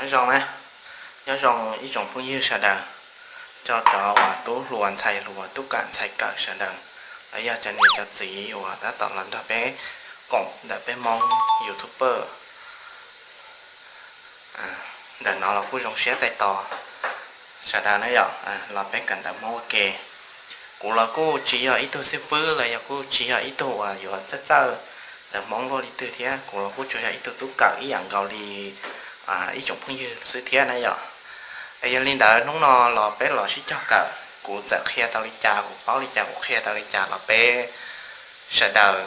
Nyob zoo na, nyob zoo ib tsoom phooj ywg sawv daws, cov uas tub hluas ntxhais hluas tub kawm ntxhais kawm sawv daws, los yog cov niam cov txiv uas tab tom los nrog peb koom ntawm peb Hmoob YouTuber ntawm no los kuj zoo siab txais tos sawv daws na yom, los peb kawm ntawv Hmoob ua ke. Kuv los kuj tsis yog ib tug xib fwb los yog kuj tsis yog ib tug uas yuav txawj txawj ntawv Hmoob luaj li twg thiab, kuv los kuj tsuas yog ib tug tub kawm ib yam nkaus li ib tsoom phooj ywg xwb thiab na yom. Es yog li ntawd hnub no los peb los sib cog kawm, kuv txawm qhia tau li cas, kuv paub li cas, kuv qhia tau li cas los peb sawv daws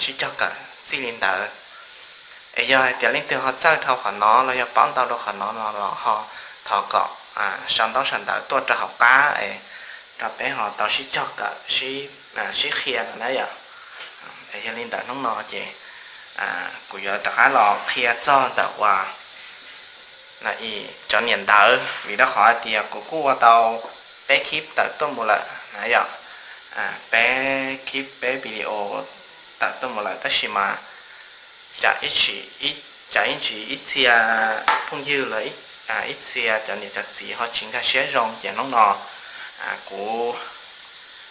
sib cog kawm txij li ntawd. Es yog hais tias leej twg ho txawj dhau qhov no los yog paub ntau rau qhov no no los ho thov kom sau ntaub sau ntawv tuaj rau hauv qab es rau peb ho tau sib cog kawm, sib qhia no na yom. Es yog li ntawd hnub no ces kuv yuav rov qab los qhia txog ntawm uas cov niam ntawv, vim rau qhov hais tias kuv kuj ua tau peb clip tawm tuaj mus lawm na yom, peb clip peb video tawm tuaj mus lawm tab sis mas cas ib ntsis ib txhia phooj ywg los ib txhia cov niam cov txiv ho tsis nkag siab zoo ces hnub no kuv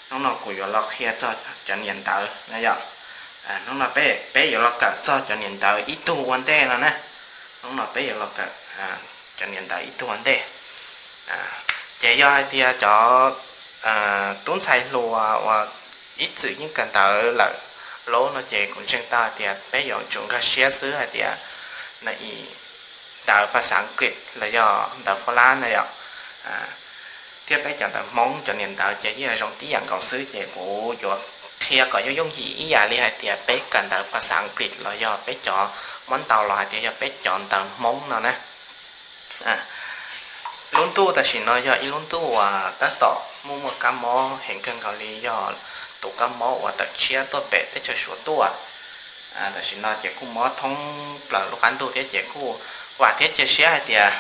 hnub no kuv yuav los qhia txog cov niam ntawv na yom. Hnub no peb yuav los kawm txog cov niam ntawv ib tug ua ntej no na. Hnub no peb yuav los kawm cov niam ntawv ib tug ua ntej. Ces yog hais tias cov tub ntxhais hluas uas ib txwm yeej kawm ntawv lawm lub no ces kuv ntseeg tau hais tias peb yuav tsum nkag siab xwb hais tias ntawv phas xav Askiv los yog ntawv Fab Lab na yom, thiab peb cov ntawv Hmoob cov niam ntawv ces yeej zoo tib yam nkaus xwb ces kuv yuav qhia kom yooj yooj yim ib yam li hais tias peb kawm ntawv phas xav Askiv los yog peb cov muab ntaus los hais tias yog peb cov ntawv Hmoob no na. Lub ntuj tam sim no yog ib lub ntuj uas tab tom muaj muaj kab mob heev kawg nkaus li, yog tus kab mob uas tawm tshiab tuaj pem teb chaws Suav tuaj. Tam sim no ces kuj mob thoob plaws lub qab ntuj thiab ces kuj vam thiab cia siab hais tias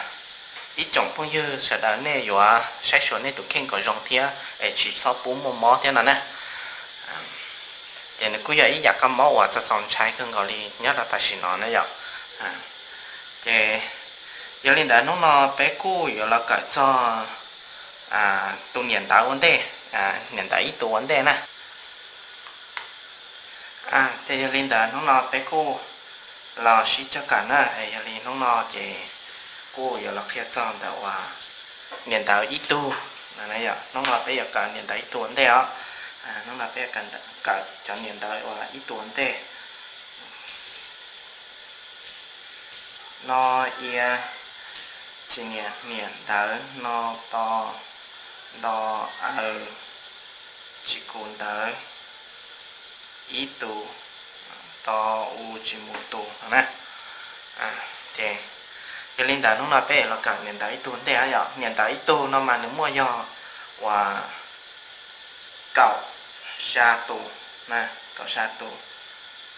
ib tsoom phooj ywg sawv daws nej yuav saib xyuas nej tus kheej kom zoo thiab es tsis txhob pub muaj mob thiab no na. Ces nws kuj yog ib yam kab mob uas txaus txaus ntshai kawg nkaus li nyob rau tam sim no na yom. Ces yog li ntawd hnub no peb kuj yuav los kawm txog tus niam ntawv ua ntej, niam ntawv ib tug ua ntej na. Ces yog li ntawd hnub no peb kuj los sib cog kawm na, yog li hnub no ces kuj yuav los qhia txog ntawm uas niam ntawv ib tug. Hnub no peb yuav kawm niam ntawv ib tug ua ntej os. Hnub no peb yuav kawm cov niam ntawv uas ib tug ua ntej. No, ia, tsis niam, niam ntawv, no, to, nto, aw, tsis kus ntawv, ib tug, to, u, tsis mus tus no na. Ces yog li ntawd hnub no peb los kawm niam ntawv ib tug ua ntej yom. Niam ntawv ib tug no mas nws muaj yog uas kaum xya tus, kaum xya tus,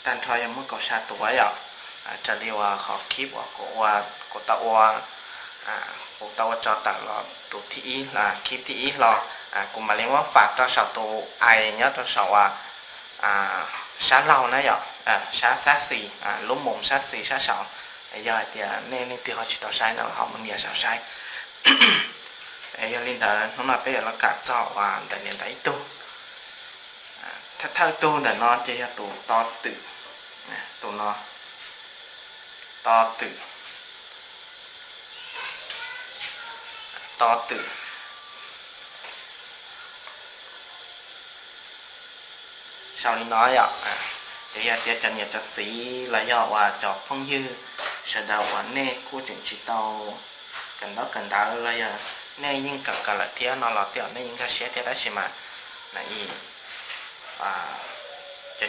tag nrho yog muaj kaum xya tus yom. Raws li uas qhov clip uas kuv ua, kuv tau ua, kuv tau ua tso tawm los tus thib ib, clip thib ib hlo, kuv mam li muab fam rau saum tus ai nyob rau saum uas sab laug na yom, sab, sab xis, lub mus sab xis sab saud. Yog hais tias nej leej twg ho tsis tau saib no ho mus nias saum saib. Yog li ntawd hnub no peb yuav los kawm txog uas ntawm niam ntawv ib tug. Thawj thawj tug ntawm no ces yog tus to twm, tus no, to twm, to twm. Sau li no yom. Ces yog tias cov niam cov txiv los yog uas cov phooj ywg sawv daws uas nej kuj tseem tsis tau kawm ntaub kawm ntawv los yog nej yeej kawm kawm lawm thiab no los tej zaum nej yeej nkag siab thiab tab sis mas cov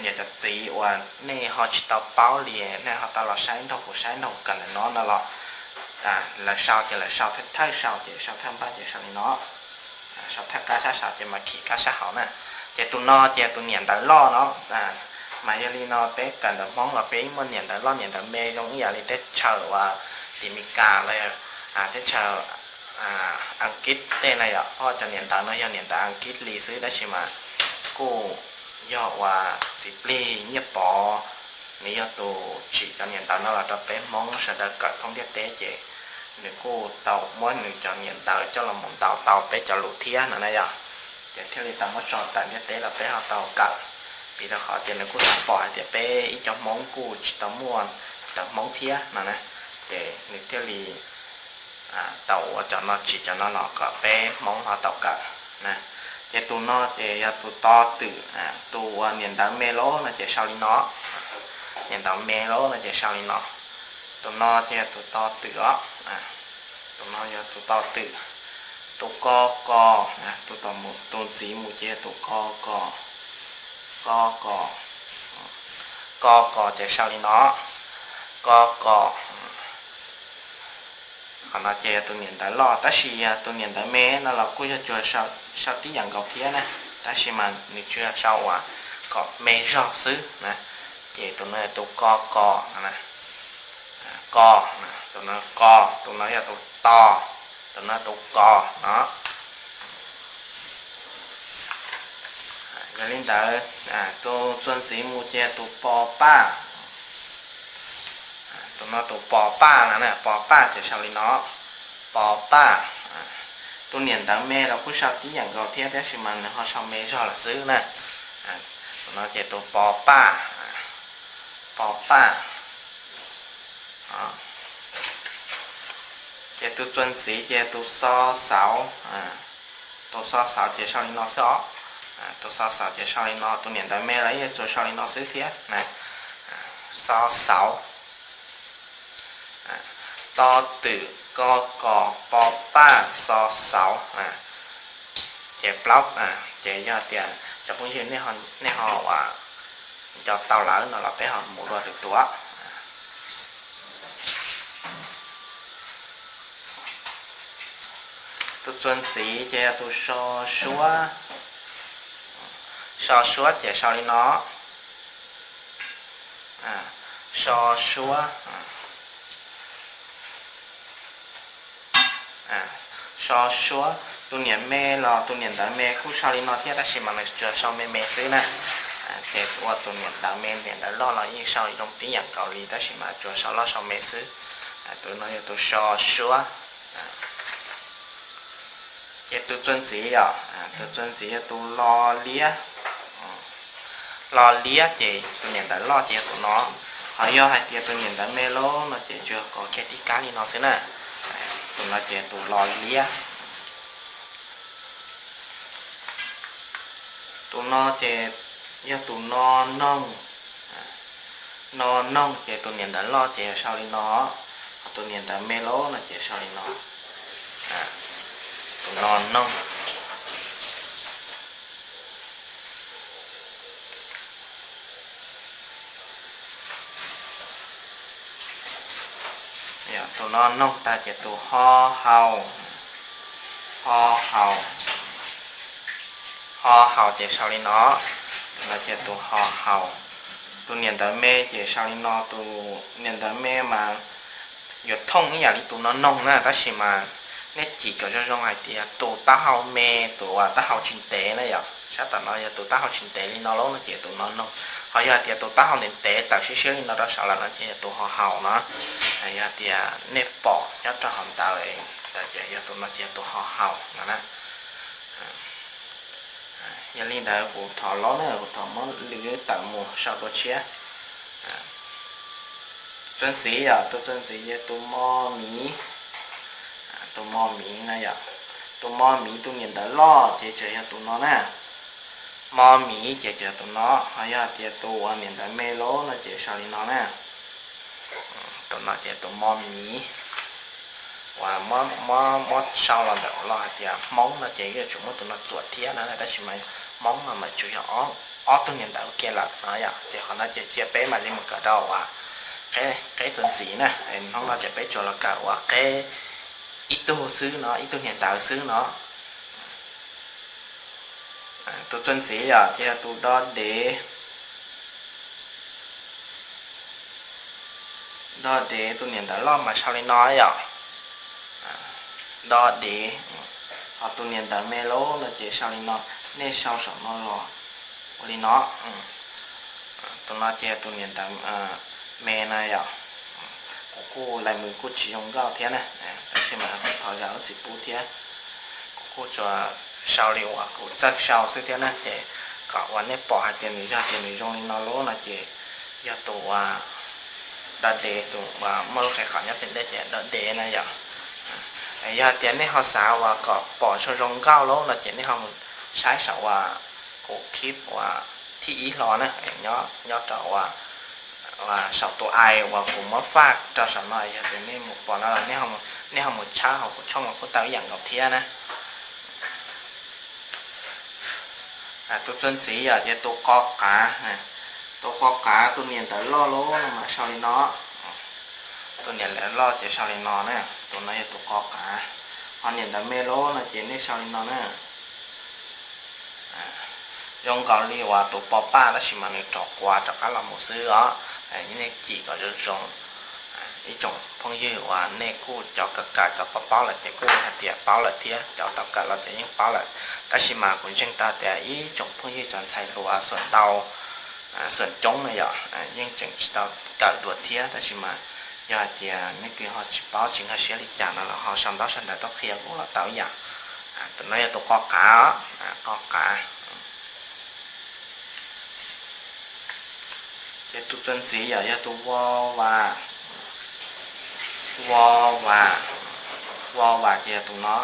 niam cov txiv uas nej ho tsis tau paub li, nej ho tau los saib nrog kuv saib nrog kuv kawm ntawm no no los lawv sau ces lawv sau thawj thawj sau ces sau thawj npaj ces sau li no, sau thawj kab sab saud ces mas khij kab sab hauv na. Ces tus no ces tus niam ntawv loj no, mas yog li no peb kawm ntawv Hmoob los peb muaj niam ntawv loj niam ntawv me zoo ib yam li teb chaws uas tim Meskas los teb chaws Askiv tej na yom, cov niam ntawv no yog niam ntawv Askiv li xwb tab sis mas kuj yog uas txiv plig Nyiaj Pov, nws yog tus tsim cov niam ntawv no los rau peb Hmoob sawv daws kawm thoob ntiaj teb ces nws kuj tau muab nws cov niam ntawv coj los mus ntaus tau peb cov lus thiab no na yom. Ces thiaj li tau muab tso tawm ntiaj teb los peb ho tau kawm, vim rau qhov tias nws kuj xav pom hais tias peb ib cov Hmoob kuj tsis tau muaj ntawv Hmoob thiab no na, ces nws thiaj li tau ua cov no tsim cov no los kom peb Hmoob ho tau kawm na. Ces tus no ces yog tus to twm, tus uas niam ntawv me lawm no ces sau li no, niam ntawv me lawm no ces sau li no. Tus no ces yog tus to twm os, tus no yog tus to twm. Tus ko kos, tus ntxiv mus ces yog tus ko kos, ko kos, ko kos ces sau li no, ko kos. Qhov no ces yog tus niam ntawv loj, tab sis yog tus niam ntawv me no los kuj yog tsuas sau tib yam nkaus thiab na, tab sis mas nws tsuas yog sau uas kom me zog xwb na. Ces tus no yog tus ko kos, ko, tus no ko, tus no yog tus to, tus no tus kos no. Yog li ntawd, tus txuas ntxiv mus ces yog tus po paj. Tus no tus po paj no, po paj ces sau li no, po paj. Tus niam ntawv me los kuj sau tib yam nkaus thiab, tab sis mas nws ho sau me zog lawm xwb na. Tus no ces tus po paj, po paj. Ces tus txuas ntxiv ces tus xo xauv, tus xo xauv ces sau li no xwb os. Tus xo xauv ces sau li no, tus niam ntawv me los yeej tsuas sau li no xwb thiab na. Xo xauv, to twm ko kos po paj xo xauv. Ces plaub, ces yog tias cov phooj ywg nej ho ua nco tau lawm no los peb ho mus dua lwm tus. Tus txuas ntxiv ces yog tus so suab, so suab ces sau li no, so suab, so suab. Tus niam me los tus niam ntawv me kuj sau li no thiab, tab sis mas nws tsuas sau me me xwb na. Ces ua tus niam ntawv me niam ntawv loj los yeej sau zoo tib yam nkaus li, tab sis mas tsuas sau loj sau me xwb. Tus no yog tus so suab. Ces tus txuas ntxiv os, tus txuas ntxiv yog tus lo liab. Lo liab ces tus niam ntawv loj ces yog tus no, ho yog hais tias tus niam ntawv me lawm no ces tsuas kov kiag tib kab li no xwb na. Tus no ces tus lo liab. Tus no ces yog tus no noog. No noog ces tus niam ntawv loj ces yog sau li no, ho tus niam ntawv me lawm no ces sau li no, tus no noog. Tus no noog tag ces tus ho haus, ho haus, ho haus ces sau li no, tus no ces tus ho haus. Tus niam ntawv me ces sau li no, tus niam ntawv me mas yuav thooj ib yam li tus no noog na, tab sis mas nej cim kom zoo zoo hais tias tus taub hau me, tus uas taub hau tsis ntev na yom, sab tom no yog tus taub hau tsis ntev li no lawm no ces tus no noog, ho yog hais tias tus taub hau ntev ntev tawm siab siab li no rau saud lawm no ces yog tus ho haus no. Yog hais tias nej pom nyob rau hauv ntawv ntawd ces yog tus no ces yog tus ho haus no na. Yog li ntawd kuv thov lov na, kuv thov muab lwv tawm mus sau dua tshiab. Tus txuas ntxiv yog, tus txuas ntxiv yog tus mo miv, tus mo miv na yom. Tus mo miv tus niam ntawv loj ces tseem yog tus no na. Mo miv ces tseem yog tus no, ho yog tias tus uas niam ntawv me lawm no ces sau li no na. Tus no ces tus mo miv. Uas muab, muab sau los ntawm los hais tias Hmoob no ces yuav tsum muab tus no txuas thiab na, tab sis mas Hmoob no mas tsuas yog ob tug niam ntawv ua ke lawm no yom. Ces qhov no ces cia peb mam li mus kawm rau uas qeb, qeb txuas ntxiv na. Hnub no ces peb tsuas los kawm uas qeb ib tug xwb no, ib tug niam ntawv xwb no. Tus txuas ntxiv yog ces yog tus do dev. Do dev tus niam ntawv loj mas sau li no yom. Do dev, ho tus niam ntawv me lawm no ces sau li no, nej sau saum no los ua li no. Tus no ces tus niam ntawv me na yom. Kuv kuj lais mus kuj tsis zoo nkauj thiab na, Tab sis mas thov zam lub txim pub thiab, kuv kuj tsuas sau li uas kuv txawj sau xwb thiab na, ces kom uas nej pom hais tias nws yog tias nws zoo li no lub no ces yog tus uas do dev, tus uas muaj lub qhov nyob pem ntej ces do dev na yom. Yog tias nej ho xav uas kom pom zoo zoo nkauj lub no ces nej ho mus saib saum uas kuv clip uas thib ib hlo na, nyob rau uas saum tus ai uas kuv muab faj rau saum no, yog tias nej mus pom no los nej ho mus tshawb hauv kuv tshooj los kuj tau ib yam nkaus thiab na. Tus txuas ntxiv yom, ces tus qo qav, tus qo qav tus niam ntawv loj lub no mas sau li no. Tus niam ntawv loj ces sau li no na, tus no yog tus qo qav. Ho niam ntawv me lub no ces nej sau li no na. Zoo nkaus li uas tus po paj tab sis mas nws rov quav rov qab los mus xwb os. Nej cim kom zoo zoo. Ib tsoom phooj ywg uas nej kuj cov kawm kawm txog paub paub lawm ces kuj hais tias paub lawm thiab, cov tau kawm los ces yeej paub lawm. Tab sis mas kuv ntseeg tau tias ib tsoom phooj ywg cov ntxhais hluas xuam ntau, xuam coob na yom, yeej tseem tsis tau kawm dua thiab. Tab sis mas yog hais tias nej twb ho tsis paub tsis nkag siab li cas no los ho sau ntaub sau ntawv tuaj qhia kuv los tau ib yam. Tus no yog tus qo qav, qo qav. Ces tus txuas ntxiv yom, yog tus vo vas, vo vas, vo vas ces yog tus no.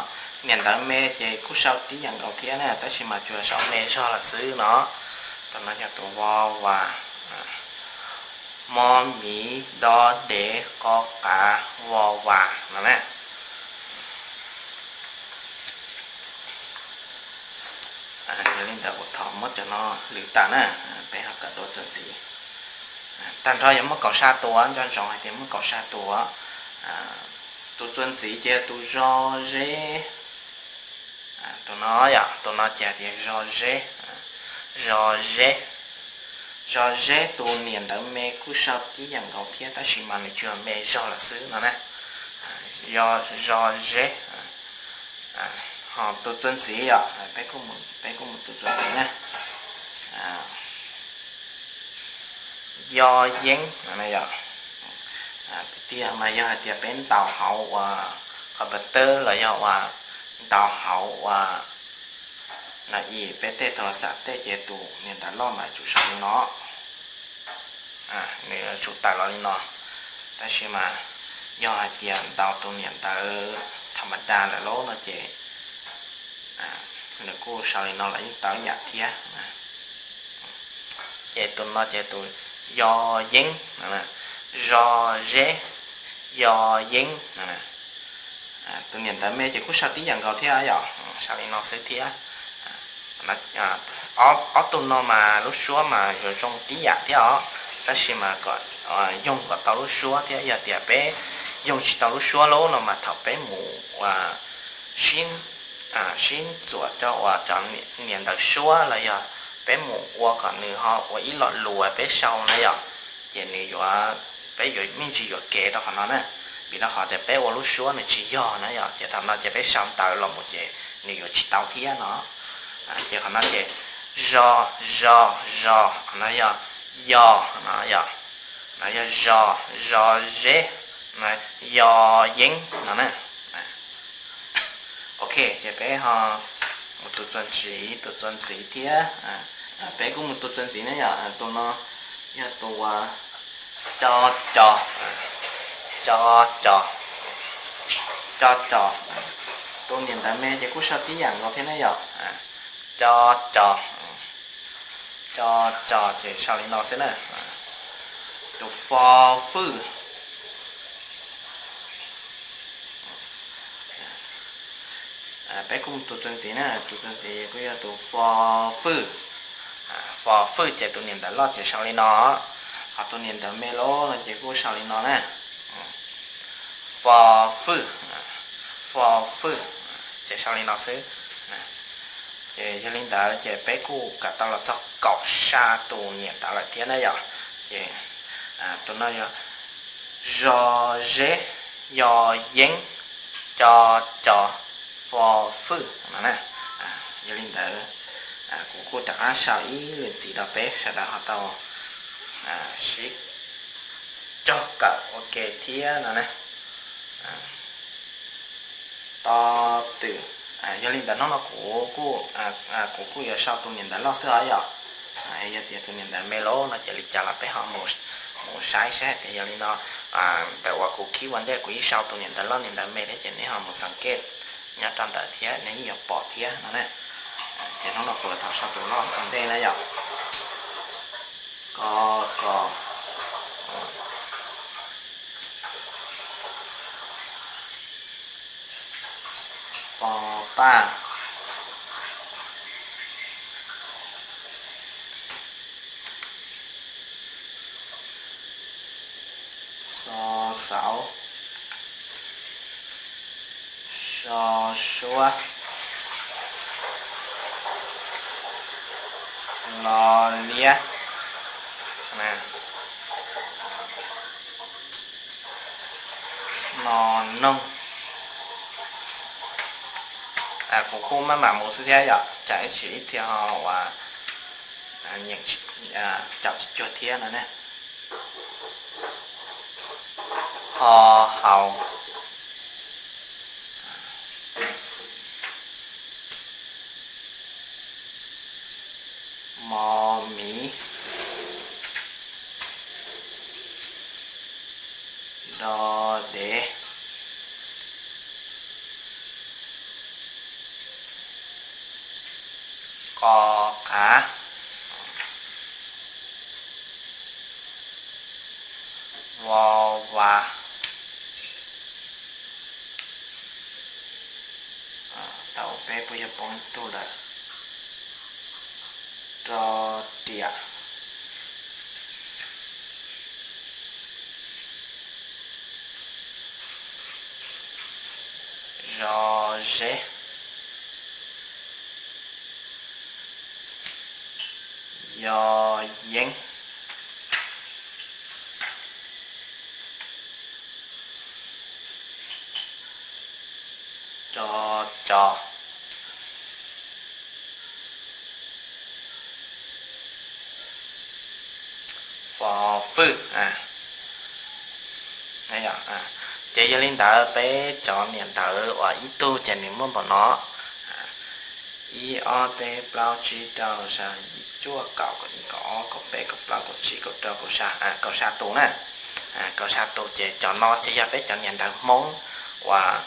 Niam ntawv me ces kuj sau tib yam nkaus thiab na, tab sis mas tsuas sau me zog lawm xwb no. Tus no yog tus vo vas, mob miv dob dev qo qav vo vas no na. Yog li ntawd kuv thov muab cov no lwv tas na, peb ho kawm tus txuas ntxiv. Tag nrho yog muab kaum sa tus, nco ntsoov hais tias muab kaum sa tus. Tus txuas ntxiv ces yog tus zos zeb. Tus no yom, tus no ces hais tias zos zeb, zos zeb. Zos zeb tus niam ntawv me kuj sau tib yam nkaus thiab tab sis mas nws tsuas me zog lawm xwb no na. Yog zos zeb. Ho tus txuas ntxiv yom, peb kuj mus tus txuas ntxiv na. Yos yeeb no na yom. Tiag tiag mas yog hais tias peb ntaus hauv uas computer los yog uas ntaus hauv uas no, peb tej tus los xam tej ces tus niam ntawv loj mas tsum sau li no. Nws tsum tawm los li no. Tab sis mas yog hais tias ntaus tus niam ntawv tham ma da lawm lauj no ces nws kuj sau li no los yeej tau ib yam thiab. Ces tus no ces tus yos yeeb, zos zeb, yos yeeb. Tus niam ntawv me ces kuj sau tib yam nkaus thiab yom, sau li no xwb thiab. Ob tug no mas lub suab mas yuav zoo tib yam thiab os, tab sis mas kom yoog kom tau lub suab thiab, yog tias peb yoog tsis tau lub suab lauj no mas thaum peb mus sib, sib ntxuam rau uas cov niam ntawv suab los yog peb mus ua kom nws ho ua ib lo lus peb sau na yom, ces nws yuav, peb yuav me ntsis yuam kev rau qhov no na. Vim rau qhov tias peb ua lub suab nws tsis yog na yom, ces thaum no ces peb sau ntawv los mus ces nws yuav tsis tau thiab no. Ces qhov no ces zos, zos, zos, qhov no yog yos no yom, no yog zos, zos zeb, yos yeeb no na. Ok, ces peb ho mus tus txuas ntxiv, tus txuas ntxiv thiab. Peb kuj mus tus txuas ntxiv na yom, tus no yog tus co, co, co, co, co, co. Tus niam ntawv me ces kuj sau tib yam nkaus thiab na yom. Co, co, co, co ces sau li no xwb na. Tus fo fwj. Peb kuj mus tus txuas ntxiv na, tus txuas ntxiv kuj yog tus fo fwj. Fo fwj ces tus niam ntawv loj ces sau li no, ho tus niam ntawv me loj no ces kuj sau li no na. Fo fwj, fo fwj, ces sau li no xwb. Ces yog li ntawd ces peb kuj kawm tau los txog kaum sa tus niam ntawv lawm thiab na yom. Ces tus no yog zos zeb, yos yeeb, co, co, fo fwj no na. Yog li ntawd kuv kuj rov qab sau ib lwm ntxiv rau peb sawv daws ho tau sib cog kawm ua ke thiab no na. To twm. Yog li ntawd hnub no kuv kuj, kuv kuj yuav sau tus niam ntawv loj xwb os yom. Yog tias tus niam ntawv me lawm no ces li cas los peb ho mus saib saib hais tias yog li no, ntawm uas kuv khib ua ntej kuv yeej sau tus niam ntawv loj niam ntawv me thiab ces nej ho mus xav kej nyob rau ntawd thiab nej yeej yuav pom thiab no ne. Ces hnub no kuv yuav tau sau tus loj ua ntej na yom. Ko, ko, po, paj, xo, xauv, so, suab, lo, liab, no, noog. Kuv kuj maj mam mus xwb thiab yom, tsam ib sim ib txhia ho uas nyeem caum tsis cuag thiab no ne. Ho, haus, mo, miv, do, dev, qo, qav, vo, vas. Tau peb puas yog poob ib tug lawm? Ro, riam, zo, zeb, yo, yeeb, co, co, fo, fwj. Ces yog li ntawd peb cov niam ntawv uas ib tug ces nws muaj npaum no: ib, ob, peb, plaub, tsib, rau, xya, yim, cuaj, kaum, kaum ib, kaum ob, kaum peb, kaum plaub, kaum tsib, kaum rau, kaum xya, kaum xya tus na. Kaum xya tus ces cov no ces yog peb cov niam ntawv Hmoob uas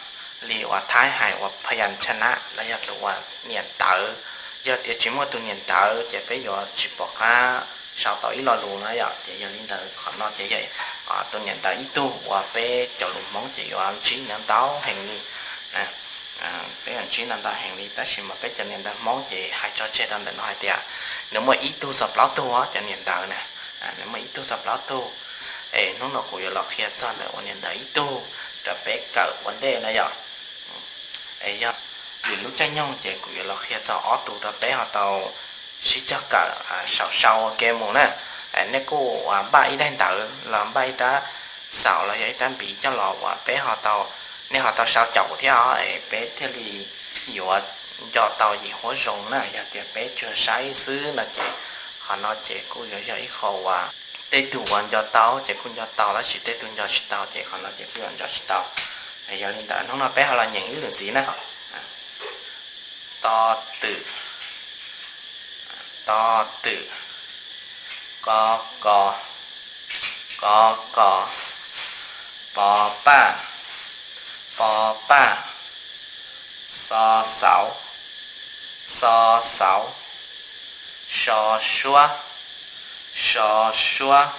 li uas Thaib hais uas พยัญชนะ los yog tus uas niam ntawv. Yog tias tsis muaj tus niam ntawv ces peb yuav tsis pom qab sau tau ib lo lus no yom. Ces yog li ntawd qhov no ces yog tus niam ntawv ib tug uas peb cov lus Hmoob ces yuav ntsib ntau heev li. Peb yuav ntsib ntau ntau heev li tab sis mas peb cov niam ntawv Hmoob ces hais tso tseg rau ntawm no hais tias nws muaj ib tug txog plaub tug cov niam ntawv na. Nws muaj ib tug txog plaub tug. Es hnub no kuv yuav los qhia txog ntawm uas niam ntawv ib tug rau peb kawm ua ntej na yom. Es yog vim lub caij nyoog ces kuv yuav los qhia txog ob tug rau peb ho tau sib cog kawm saum sau ua ke mus na. Nej kuj npaj ib daim ntawv los npaj ib rab xaum los yog ib rab npiv coj los uas peb ho tau, nej ho tau sau caum thiab os, es peb thiaj li yuav nco tau yim huab zoo na. Yog tias peb tsuas saib xwb no ces qhov no ces kuj yuav yog ib qho uas tej tug uas nco tau ces kuj nco tau tab sis tej tug nco tsis tau ces qhov no ces kuj yuav nco tsis tau. Yog li ntawd hnub no peb ho los nyeem ib lwm ntxiv na. To twm, to twm, ko kos, ko kos, po paj, po paj, xo xauv, xo xauv, so suab, so suab,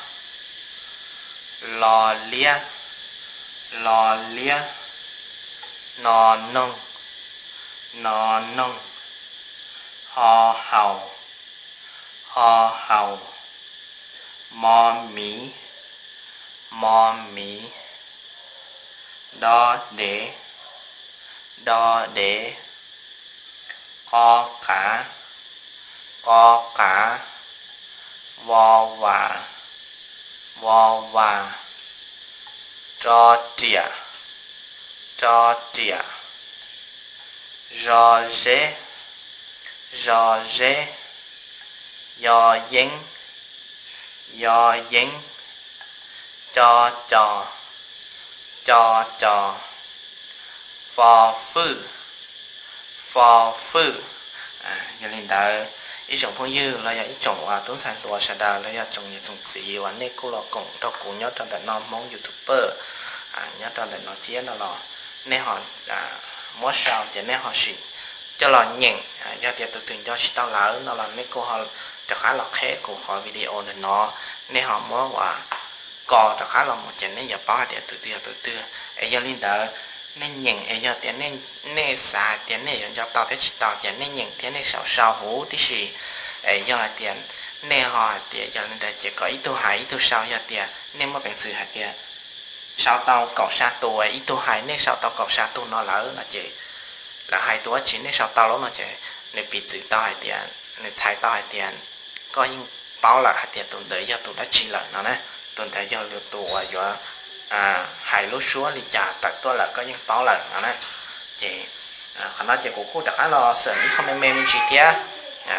lo liab, lo liab, no noog, no noog, ho haus, ho haus, mo miv, mo miv, do dev, do dev, qo qav, qo qav, vo vas, vo vas, ro riam, ro riam, zo zeb, zo zeb, yo yeeb, yo yeeb, co cos, co cos, Fo fwj, fo fwj. Yog li ntawd, ib tsoom phooj ywg los yog ib tsoom uas tub ntxhais hluas sawv daws los yog tsoom niam tsoom txiv uas nej kuj los koom nrog kuv nyob rau ntawm no Hmoob YouTuber nyob rau ntawm no thiab no los nej ho muab sau ces nej ho sim coj los nyeem. Yog tias tus twg nco tsis tau lawm no los nej kuj ho rov qab los qheb kuv qhov video ntawm no, nej ho muab uas ko rov qab los mus ces nej yuav paub hais tias tus twg yog tus twg. Es yog li ntawd, nej nyeem es yog tias nej xav hais tias nej yuav nco tau thiab tsis tau ces nej nyeem thiab nej sau sau huv tib si. Es yog hais tias nej ho hais tias yog li ntawd ces kom ib tug hais ib tug sau, yog tias nej muaj peev xwm hais tias sau tau kaum xya tus, ib tug hais nej sau tau kaum xya tus no lawm no ces lawv hais tus dab tsi nej sau tau lawm no ces nws piv txwv tau hais tias, nws txhais tau hais tias koj yeej paub lawm hais tias tus ntawd yog tus dab tsi lawm no na. Tus ntawd yog tus uas yuav hais lub suab li cas tawm tuaj lawm koj yeej paub lawm no na. Ces qhov no ces kuv kuj rov qab los xeem ib qho me me me ntsis thiab.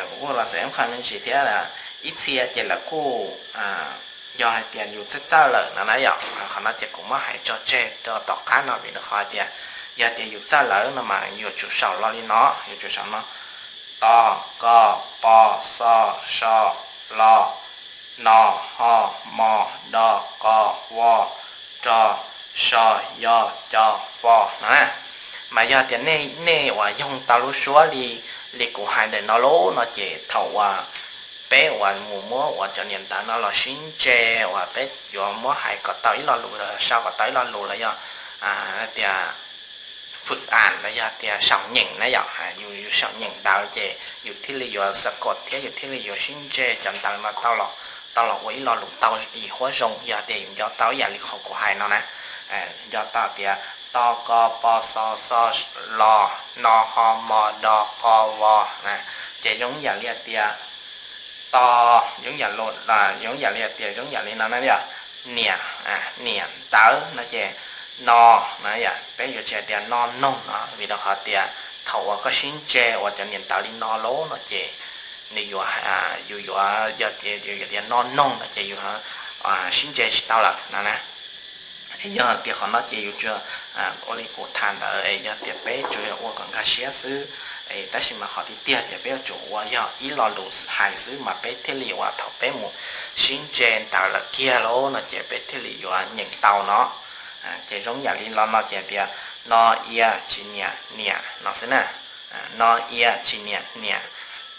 Kuv kuj los xeem ib qho me ntsis thiab, ib txhia ces lawv kuj yog hais tias yus txawj txawj lawm no na yom. Qhov no ces kuv muab hais tso tseg rau tom qab no vim rau qhov hais tias yog tias yus txawj lawm no mas yuav tsum sau los li no, yuav tsum sau no: to, ko, po, xo, so, lo, no, ho, mo, do, qo, vo, ro, so, yo, co, fo no na. Mas yog tias nej uas yoog tau lub suab li, li kuv hais ntawm no lawm no ces thaum uas peb uas mus muab uas cov niam ntawv no los sib ntse uas peb yuav muab hais kom tau ib lo lus los sau kom tau ib lo lus los yog tias fwm am los yog tias sau nyeem na yom, yus sau nyeem ntawv ces yus thiaj li yuav xav kom thiab yus thiaj li yuav sib ntse cov ntawv no tau los ua ib lo lus tau yim huab zoo. Yog tias yus nco tau ib yam li qhov kuv hais no na, nco tau tias to, ko, po, xo, so, lo, no, ho, mo, do, qo, vo na, ces zoo yam li hais tias to, zoo yam li hais tias zoo yam li no na yom, niam, niam ntawv no ces no na yom, peb yuav tsis hais tias no noog no vim rau qhov tias thaum uas koj sib ntse uas cov niam ntawv li no lawm no ces nws yuav, yus yuav yog tias yus yuav tias no noog no ces yus sib ntse tsis tau lawm no na. Yog tias qhov no ces yus tsuas ua li kuv tham ntawd es yog tias peb tsuas yog ua kom nkag siab xwb. Tab sis mas qhov tiag tiag ces peb yuav tsum ua yog ib lo lus hais xwb mas peb thiaj li uas thaum peb mus sib ntse ntawv lawm kiag lawm no ces peb thiaj li yuav nyeem tau no. Ces zoo yam li los no ces tias no ia tsis niam niam no xwb na. No ia tsis niam niam.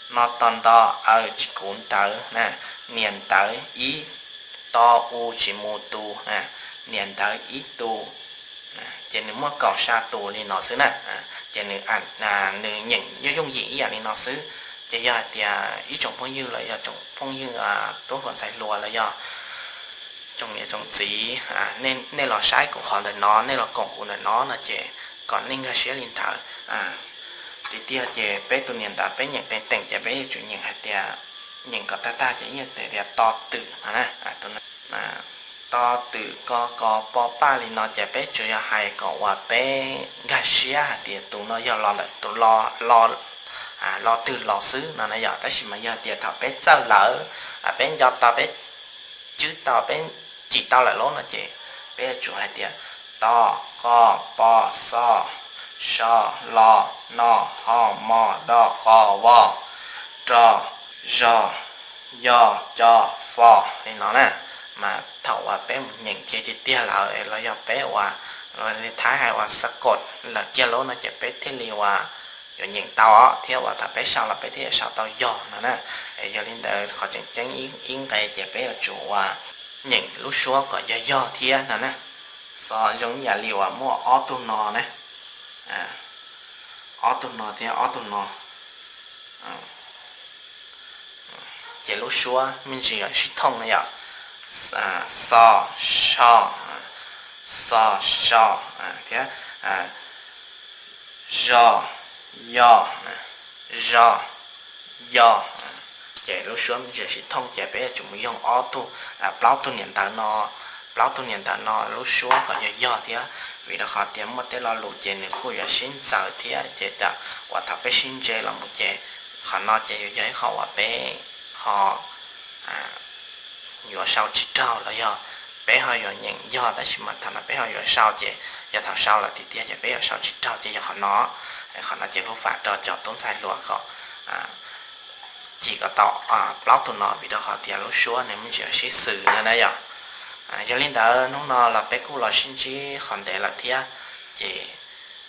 No to nto aw tsis kuv ntawv na. Niam ntawv ib, to u tsis mus tus na. Niam ntawv ib tus. Ces nws muaj kaum xya tus li no xwb na. Ces nws nyeem yooj yooj yim ib yam li no xwb. Ces yog hais tias ib tsoom phooj ywg los yog tsoom phooj ywg tub hluas ntxhais hluas los yog tsoom niam tsoom txiv, nej los saib kuv qhov ntawm no, nej los koom kuv ntawm no no ces kom nej nkag siab li ntawd. Tiag tiag ces peb tus niam ntawv peb nyeem teem teem ces peb yuav tsum nyeem hais tias, nyeem kom tag tag ces yeej tias to twm no na. To twm ko ko po paj li no ces peb tsuas yog hais kom uas peb nkag siab hais tias tus no yog los ntawm tus lo, lo twg los xwb no na yom. Tab sis mas yog tias thaum peb txawj lawm, peb nco tau, peb cwb tau, peb cim tau lawm lauj no ces peb yuav tsum hais tias to, ko, po, xo, so, lo, no, ho, mo, do, qo, vo, ro, zo, yo, co, fo li no na. Mas thaum uas peb mus nyeem kiag tiag tiag lawm los yog peb uas, los li Thaib hais uas xav kom lawm kiag lauj no ces peb thiaj li uas yuav nyeem tau thiab uas thaum peb sau los peb thiaj yuav sau tau yog no na. Yog li ntawd qhov tseem ceeb ib nqe ces peb yuav tsum uas nyeem lub suab kom yog yog thiab no na. Xo zoo yam li uas muaj ob tug no na, ob tug no thiab ob tug no. Ces lub suab me ntsis yog sib thooj na yom, xo, so, xo, so, thiab zo, yo, zo, yo. Ces lub suab me ntsis sib thooj ces peb yuav tsum mus yoog ob tug, plaub tug niam ntawv no, plaub tug niam ntawv no lub suab kom yog yog thiab. Vim rau qhov tias muaj tej lo lus ces nws kuj yuav sib ntxaws thiab ces tam uas thaum peb sib ntse los mus ces qhov no ces yuav yog ib qho uas peb ho yuav sau tsis raug los yog peb ho yuav nyeem yog, tab sis mas thaum no peb ho yuav sau ces yog thaum sau lawm tiag tiag ces peb yuav sau tsis raug ces yog qhov no. Qhov no ces kuv fam rau cov tub ntxhais hluas kom cim kom tau plaub tus no vim rau qhov tias lub suab nws me ntsis sib xws no na yog. Yog li ntawd hnub no los peb kuj los sib ntsib qhov ntev lawm thiab, ces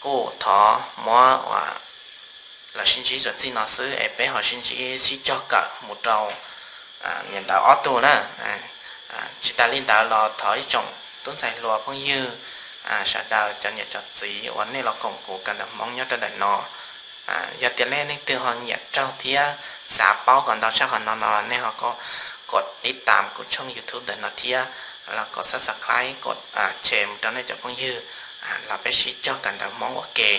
kuj thov muab ua los sib ntsib txuas txij no xwb es peb ho sib ntsib sib cog kawm mus rau niam ntawv ob tug na. Tsis tas li ntawd los thov ib tsoom tub ntxhais hluas phooj ywg sawv daws cov niam cov txiv uas nej los koom kuv kawm ntawv Hmoob nyob rau ntawm no, yog tias nej leej twg ho nyiam raug thiab xav paub kom ntau tshaj qhov no no los nej ho kom tib tam kuv tshooj YouTube ntawm no thiab, los kom subscribe kom share mus rau nej cov phooj ywg, los peb sib cog kawm ntawv Hmoob ua ke.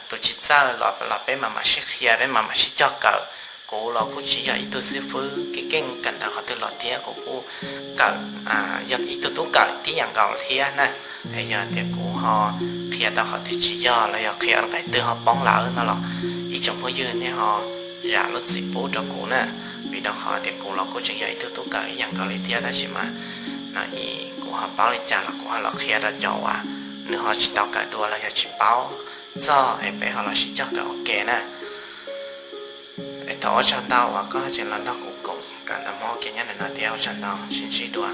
Tus tsis txawj los peb mam mam sib qhia, peb mam mam sib cog kawm. Kuv los kuj tsis yog ib tug xib fwb keej keej kawm ntawv qhov twg los thiab, kuv kuj kawm yog ib tug tub kawm tib yam nkaus thiab na. Yog tias kuv ho qhia tau qhov twg tsis yog los yog qhia nqe twg ho poob lawm no los ib tsoom phooj ywg nej ho zam lub txim pub rau kuv na, vim rau qhov tias kuv los kuj tseem yog ib tug tub kawm ib yam nkaus li thiab, tab sis mas no kuv ho paub li cas los kuv ho los qhia rau cov uas nws ho tsis tau kawm dua los yog tsis paub txog es peb ho los sib cog kawm ua ke na. Es thov ua tsaug ntau uas koj tseem los nrog kuv koom kawm ntawv Hmoob ua ke nyob ntawm no thiab, ua tsaug ntau, sib ntsib dua.